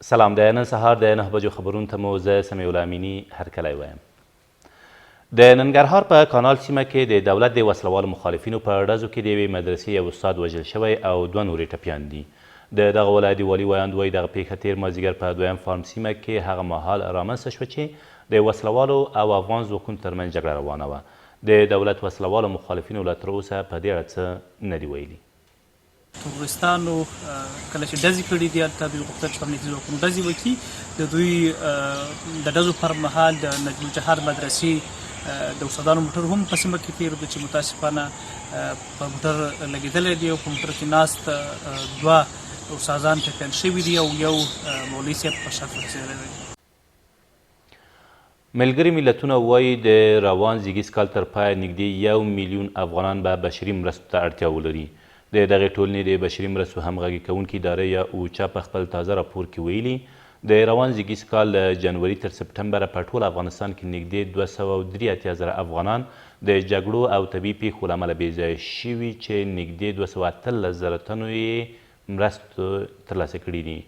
سلام د نن سهار د 9 بجو خبرونو ته مو زه سمیع الله امیني هرکلی وایم. د ننګرهار په کانال سیمه کې د دولت د وسلوالو مخالفینو په ډزو کې د یوې مدرسې یو استاد وژل شوی او دوه نور یې ټپیان دي. د دغه ولایت د والي ویاند وایي، دغه پېښه تېر مازدیګر په دویم فارم سیمه کې هغه مهال رامنځته شوه چې د وسلوالو او افغان ځواکونو ترمنځ جګړه روانه وه. د دولت وسلوالو مخالفینو لا تر اوسه په دې اړه څه نه دي ویلي. تروریستانو کله چې ډزې کړې دي، هلته دوی غوښتل چې په امنیتي ځواکونو ډزې وکړي. د دوی د ډزو پر مهال د نجم الجهار مدرسې د استادانو موټر هم په سیمه کې تېر دی چې متاسفانه په موټر لګېدلی دی او په موټر کې ناست دوه استادان ټپیان شوي دي او یو مولوي صاحب په شهادت رسېدلی دی. ملګري ملتونه وايي، د روان زیږیز کال تر پایه نږدې یو میلیون افغانان به بشري مرستو ته اړتیا ولري. د دغې ټولنې د بشري مرستو همغږي کوونکې ادارې یا اوچا په خپل تازه راپور کې ویلي، د روان زیږیز کال له جنوري تر سپټمبره په ټول افغانستان کې نږدې 283 زره افغانان د جګړو او طبیعي پېښو له امله بې ځایه شوي چې نږدې 218 زره تنو یې مرستې ترلاسه کړې دي.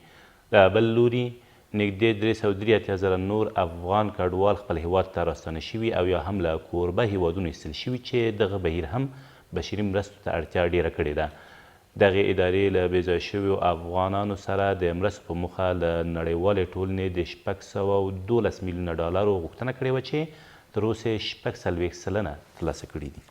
له بل لوري نږدې 383 زره نور افغان کډوال خپل هېواد ته راستانه شوي او یا هم له کوربه هېوادونو ایستل شوي چې دغه بهیر هم بشري مرستو ته اړتیا ډېره کړې ده. دغې ادارې له بې ځایه شویو افغانانو سره د مرستو په موخه له نړیوالې ټولنې د 612 میلیونه ډالرو غوښتنه کړې وه چې تر اوسه یې 46% ترلاسه کړي دي.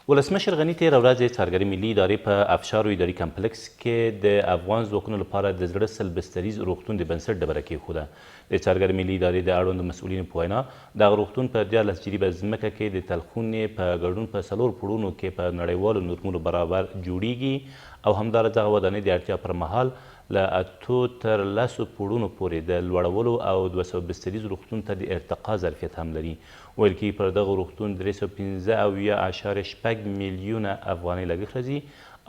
ولسمشر غني تېره ورځ د څارګرې ملي ادارې په افشارو اداري کمپلکس کې د افغان ځواکونو لپاره د زړه 100 بستریز روغتون د بنسټ ډبره کېښوده. د څارګرې ملي ادارې د اړوندو مسؤلینو په وینا، دغه روغتون په 13 جریبه ځمکه کې د تلخونې په ګډون په څلور پوړونو کې په نړیوالو نورمونو برابر جوړېږي او همداراز دغه ودانۍ د اړتیا پر مهال له اتو تر لسو پوړونو پورې د لوړولو او 200 بستریز روغتون ته د ارتقا ظرفیت هم لري. ویل کېږي پر دغه روغتون 375.6 میلیونه افغانۍ لګښت راځي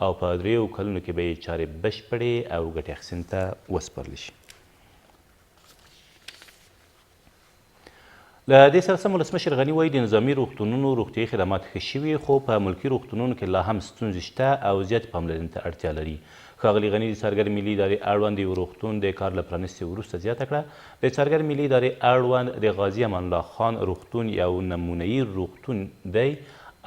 او په درېیو کلونو کې به یې چارې بشپړې او ګټې اخیستنې ته وسپارل شي. له دې سره سم ولسمشر غني وايي، د نظامي روغتونونو روغتیايي خدمات ښه شوي، خو په ملکي روغتونونو کې لا هم ستونزې شته او زیاتې پاملرنې ته اړتیا لري. ښاغلي غني د څارګر ملي ادارې اړوند د یوه روغتون د کار له پرانیستې وروسته زیاته کړه، د څارګر ملي ادارې اړوند د غازي امان الله خان روغتون یو نمونهيي روغتون دی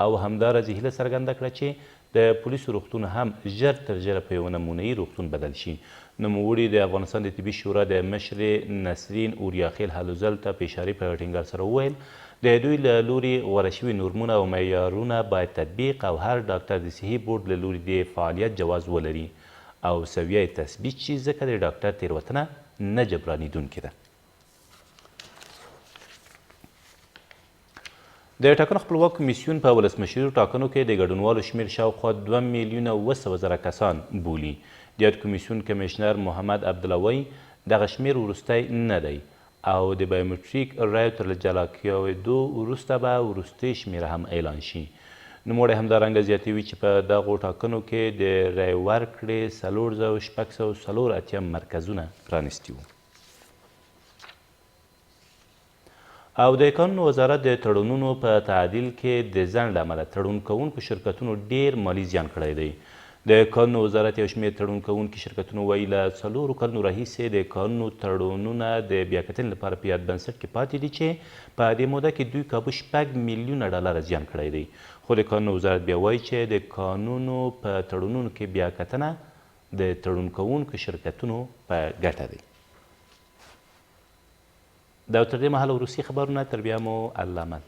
او همداراز یې هیله څرګنده کړه چې د پولیسو روغتون هم ژر تر ژره په یوه نمونهيي روغتون بدل شي. نوموړي د افغانستان د طبي شورا د مشرې نسرین اوریاخېل هلو ځلو ته په اشارې په ټینګار سره وویل، د دوی له لوري غوره شوي نورمونه او معیارونه باید تطبیق او هر ډاکټر د صحي بورډ له لوري د فعالیت جواز ولري او سویه یې تثبیت شي، ځکه د ډاکټر تېروتنه نه جبرانېدونکې ده. د ټاکنو خپلواک کمیسیون په ولسمشریزو ټاکنو کې د ګډونوالو شمېر شاوخوا 2 میلیونه 700 زره کسان بولي. د یاد کمیسیون کمېشنر محمد عبدالله وايي، دغه شمېر وروستی نه دی او د بایومټریک رایو تر جلا کېدو وروسته به وروستۍ شمېره هم اعلان شي. نوموړی همدارنګه زیاتوي چې په دغو ټاکنو کې د رایې ورکړې 4684 مرکزونه پرانیستي وو. او د کانونو وزارت د تړونونو په تعدیل کې د ځنډ له امله تړون کوونکو شرکتونو ډېر مالي زیان کړی دی. د کانونو وزارت یو شمېر تړون کوونکي شرکتونو وایي، له څلورو کلونو راهیسې د کانونو تړونونه د بیاکتنې لپاره په یاد بنسټ کې پاتې دي چې په دې موده کې دوی کابو 6 میلیونه ډالره زیان کړی دی. خو د کانونو وزارت بیا وایي چې د کانونو په تړونونو کې بیاکتنه د تړون کوونکو شرکتونو په ګټه دی. دا تر دې مهاله وروستي خبرونه، تر بیا مو الله مل.